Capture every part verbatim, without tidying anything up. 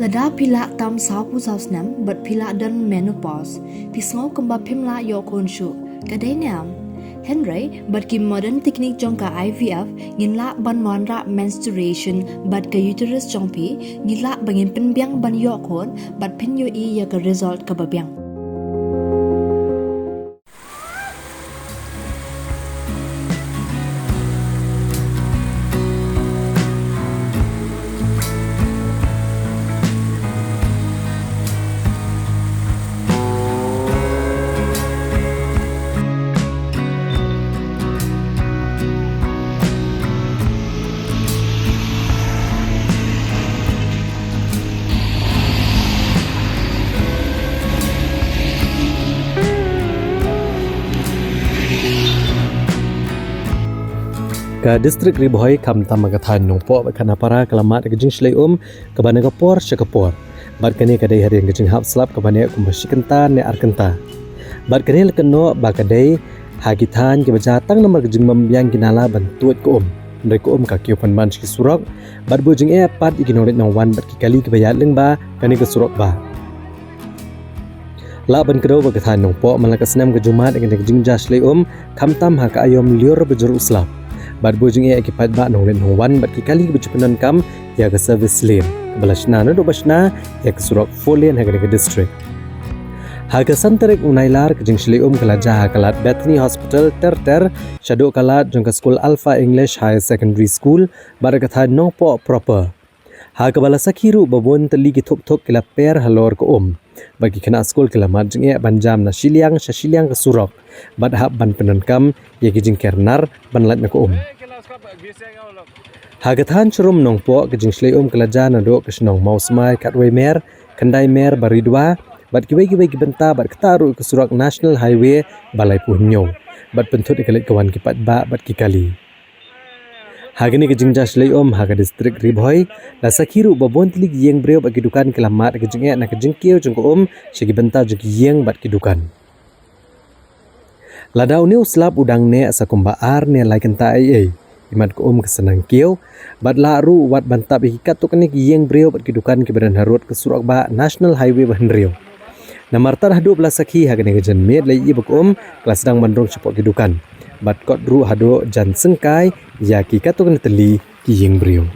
Lada phi lah tam sawphew saw snem bad phi lah don menopause, phi sngew kumba phim lah ïoh khun shuh, ka dei ne em? Hynrei bad ki modern technique jong ka I V F, ngin lah ban wanrah menstruation bad ka uterus jong phi, ngin lah ba ngin pynbiang ban ïoh khun bad phin ïohi ïa ka result kaba biang. Ka district Ri Bhoi, khamtam ka thaiñ Nongpoh bad Khanapara, ka la mad ka jingshlei um kaba na ka por sha ka por. Bad kane ka dei hadien ka jinghap slap kaba neh kumba shi kynta ne ar kynta. Bad kane la kynnoh ba ka dei ha ki thaiñ kiba jia tang namar ka jingbym biang ki nala ban tuid ka um. Hynrei ka um ka kiew pynban sha ki surok, bad buh jingeh pat ïa ki nongleit nongwan bad ki kali kiba ïaid lyngba kane ka surok bah. Lah ban kdew ba ka thaiñ Nongpoh man la ka snem ka ju mad ïa kane ka jingjia shlei um, khamtam ha ka aïom lyiur ba jur u slap. Bad buh jingeh ïa ki paidbah nongleit nongwan bad ki kali kiba ju pyndonkam ïa ka service lane kaba la shna naduh ba shna ïa ka surok four lane ha kane ka district. Ha ka san tarik u Nailar ka jingshlei um ka la jia ha ka lad Bethany Hospital Ter Ter, shaduh ka lad jong ka skul Alpha English Higher Secondary School bad ka thaiñ Nongpoh proper. Ha kaba la sakhi ruh ba bun tylli ki thuk thuk ki la per halor ka um. Bad ki khynnah skul ki la mad jingeh ban jam na shiliang sha shiliang ka surok, bad hap ban pyndonkam ïa ki jingker nar ban lait na ka um. Ha ka thaiñ Shrum Nongpoh ka jingshlei um ka la jia naduh ka shnong Mawsmai, Khatwei Mer, Khyndai Mer, Baridua, bad kiwei kiwei ki bynta, bad kata ruh ka surok National Highway ba laiphew hynñiew, bad pynthut ïa ka leit ka wan ki paidbah bad ki kali. Ha kane ka jingjia shlei um ha ka district Ri Bhoi, la sakhi ruh ba bun tylli ki ïing briew bad ki dukan ki la mad ka jingeh na ka jingkiew jong ka um sha ki bynta jong ki ïing bad ki dukan. Lada une u slap u dang neh sa kumba ar ne lai kynta ei ei, imat ka um ka sa nang kiew, bad lah ruh wat ban tap ïa ki katto katne ki ïing briew bad ki dukan kiba don harud ka surok bah National Highway ba hynriew. Namar tad haduh ba la sakhi ha kane ka janmiet la ïohi ba ka um ka la sdang ban rung shapoh ki dukan, bad kot ruh haduh jan syngkai ïa ki katto katne tylli ki ïing briew.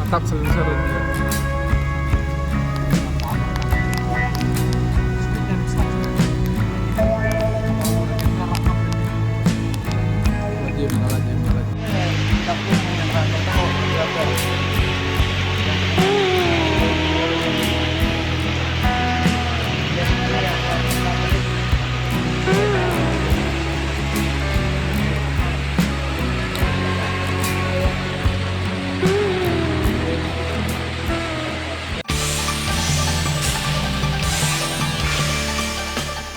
Atap silencer.